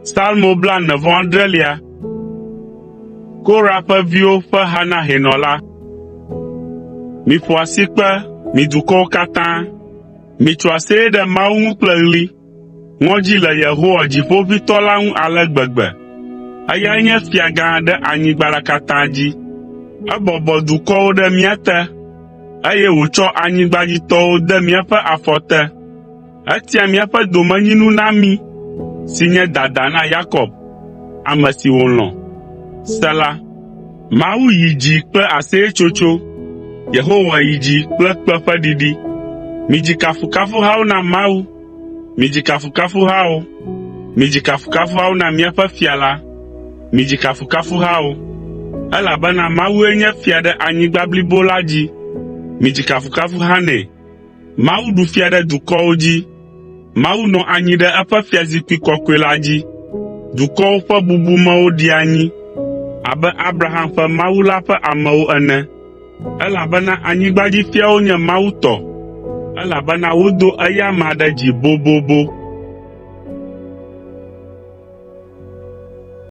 Psalmo 69. Korah ƒe viwo ƒe ha na hɛnɔ la. Miƒo asikpe, mi dukɔwo katã. Mitso aseye ɖe Mawu ŋu kple ɣli. Ŋɔdzi le Yehowa Dziƒoʋĩtɔ la ŋu ale gbegbe. Eyae nye fia gã ɖe anyigba la katã dzi. Ebɔbɔ dukɔwo ɖe mía te, eye wòtsɔ anyigbadzitɔwo de míaƒe afɔ te. Etia míaƒe domenyinu na mí si nye dada na Yakob, ame si wòlɔ̃. Sela. Mawu yi dzi kple aseyetsotso, Yehowa yi dzi kple kpẽ ƒe ɖiɖi. Midzi kafukafuhawo na Mawu, midzi kafukafuhawo, midzi kafukafuhawo na míaƒe fia la, midzi kafukafuhawo. Elabena Mawue nye fia ɖe anyigba blibo la dzi, midzi kafukafuha nɛ. Mawu ɖu fia ɖe dukɔwo dzi, Mawu nɔ anyi ɖe eƒe fiazikpui kɔkɔe la dzi. Dukɔwo ƒe bubumewo ɖi anyi abe Abraham ƒe Mawu la ƒe amewo ene, elabena anyigbadzifiawo nye Mawu tɔ, elabena wodo eya amea ɖe dzi bobobo.